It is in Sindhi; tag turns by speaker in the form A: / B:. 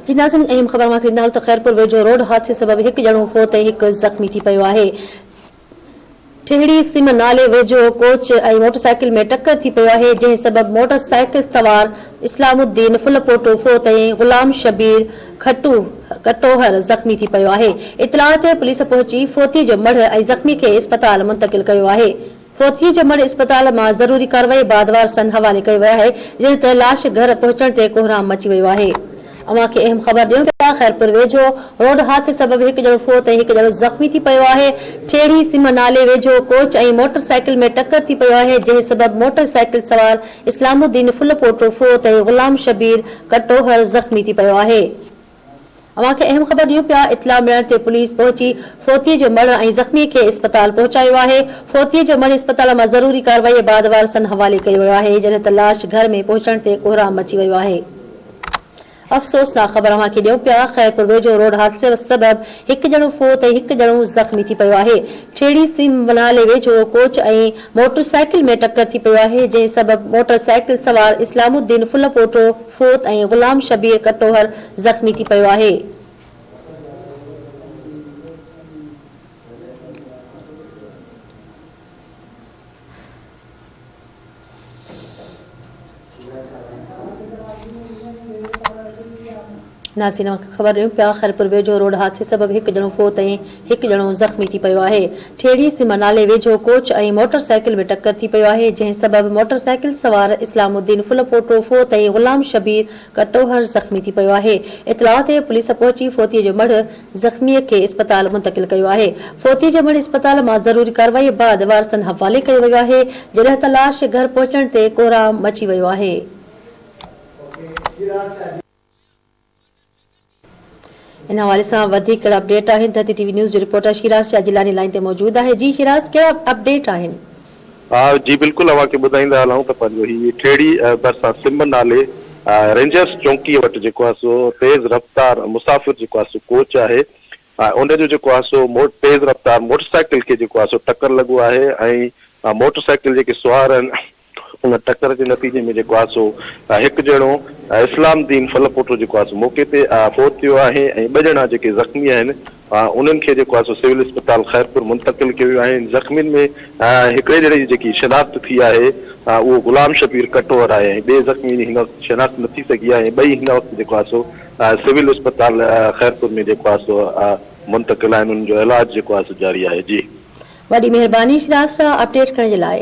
A: جي ناظرين اهم خبر اوهان کي ڏيندا هلون ته خيرپور ويجهو روڊ حادثي سبب هڪ ڄڻو فوت ۽ هڪ زخمي ٿي پيو آهي. ٺيڙهي سم نالي ويجهو ڪوچ ۽ موٽرسائيڪل ۾ ٽڪر ٿي پيو آهي جنهن سبب موٽر سائيڪل سوار اسلام الدين ڦلپوٽو فوت ۽ غلام شبير کٽو ڪٽوهر زخمي ٿي پيو آهي. اطلاع تي پوليس پهچي فوتي جو مڙهه ۽ زخمي کي اسپتال منتقل ڪيو آهي. فوتي جو مڙهه اسپتال مان ضروري ڪارروائي بعد وارثن حوالي ڪيو ويو آهي جڏهن ته لاش گهر پهچڻ تي ڪوهرام مچي ويو آهي. اوهان کي اهم خبر ڏيون پيا خيرپور ويجهو روڊ حادثي سبب هڪ ڄڻو فوت ۽ هڪ ڄڻو زخمي ٿي پيو آهي ٺيڙهي سم نالي ويجهو ڪوچ ۽ موٽر سائيڪل ۾ ٽڪر ٿي پيو آهي جنهن سبب موٽر سائيڪل سوار اسلام الدين ڦلپوٽو فوت ۽ غلام شبير ڪٽوهر زخمي ٿي پيو آهي. اوهان کي اهم خبر ڏيون پيا اطلاع ملڻ تي پوليس پهچي فوتي جو مڙهه ۽ زخمي کي اسپتال پهچايو آهي، فوتي جو مڙهه اسپتال مان ضروري ڪارروائي بعد وارثن حوالي ڪيو ويو آهي جڏهن ته لاش گهر ۾ پهچڻ تي ڪوهرام مچي ويو آهي. افسوسناڪ خبر اوهان کي ڏيون پيا خيرپور ويجهو روڊ حادثي سبب هڪ ڄڻو فوت ۽ هڪ ڄڻو زخمي ٿي پيو آهي ٺيڙهي سيم نالي ويجهو ڪوچ ۽ موٽر سائيڪل ۾ ٽڪر ٿي پيو آهي جنهن سبب موٽر سائيڪل سوار اسلام الدين ڦلپوٽو فوت ۽ غلام شبير ڪٽوهر زخمي ٿي پيو آهي. ناظرين اوهان کي خبر ڏيون پيا خيرپور ويجهو روڊ حادثي سبب هڪ ڄڻو فوت ۽ هڪ ڄڻو زخمي ٿي پيو آهي. ٺيڙهي سم نالي ويجهو ڪوچ ۽ موٽر سائيڪل ۾ ٽڪر ٿي پيو آهي، جنهن سبب موٽر سائيڪل سوار اسلام الدين ڦلپوٽو فوت ۽ غلام شبير ڪٽوهر زخمي ٿي پيو آهي. اطلاع تي پوليس پهچي فوتي جو مڙهه زخمي کي اسپتال منتقل ڪيو آهي. فوتي جو مڙهه اسپتال مان ضروري ڪارروائي بعد وارثن حوالي ڪيو ويو آهي، جڏهن ته لاش گهر پهچڻ تي ڪهرام مچي ويو آهي. ان حوالي سان وڌيڪ ڪهڙا اپڊيٽ آهن ڌرتي ٽي وي نيوز جو رپورٽر شيراز شاهه جيلاني لائين تي موجود آهي جي شيراز ڪهڙا اپڊيٽ آهن.
B: ها جي بلڪل اوهان کي ٻڌائيندا هلون ته پنهنجو هي ٺيڙهي ڀرسان سم نالي رينجرس چونڪي وٽ جيڪو آهي سو تيز رفتار مسافر جيڪو آهي سو ڪوچ آهي ان جو جيڪو آهي سو تيز رفتار موٽر سائيڪل کي جيڪو آهي سو ٽڪر لڳو آهي ۽ موٽر سائيڪل جيڪي سوار آهن ان ٽڪر جي نتيجي ۾ جيڪو آهي سو هڪ ڄڻو اسلام الدين ڦلپوٽو جيڪو آهي سو موقعي تي فوت ٿيو آهي ۽ ٻه ڄڻا جيڪي زخمي آهن انهن کي جيڪو آهي سو سول اسپتال خيرپور منتقل ڪيو ويو آهي زخمين ۾ هڪڙي ڄڻي جي جيڪي شناخت ٿي آهي اهو غلام شبير ڪٽوهر آهي ۽ ٻئي زخمي جي هن وقت شناخت نه ٿي سگهي آهي ۽ ٻئي هن وقت جيڪو آهي سو سول اسپتال خيرپور ۾ جيڪو آهي سو منتقل آهن انهن جو علاج جيڪو آهي سو جاري آهي جي.
A: وڏي مهرباني شيراز صاحب اپڊيٽ ڪرڻ جي لاء.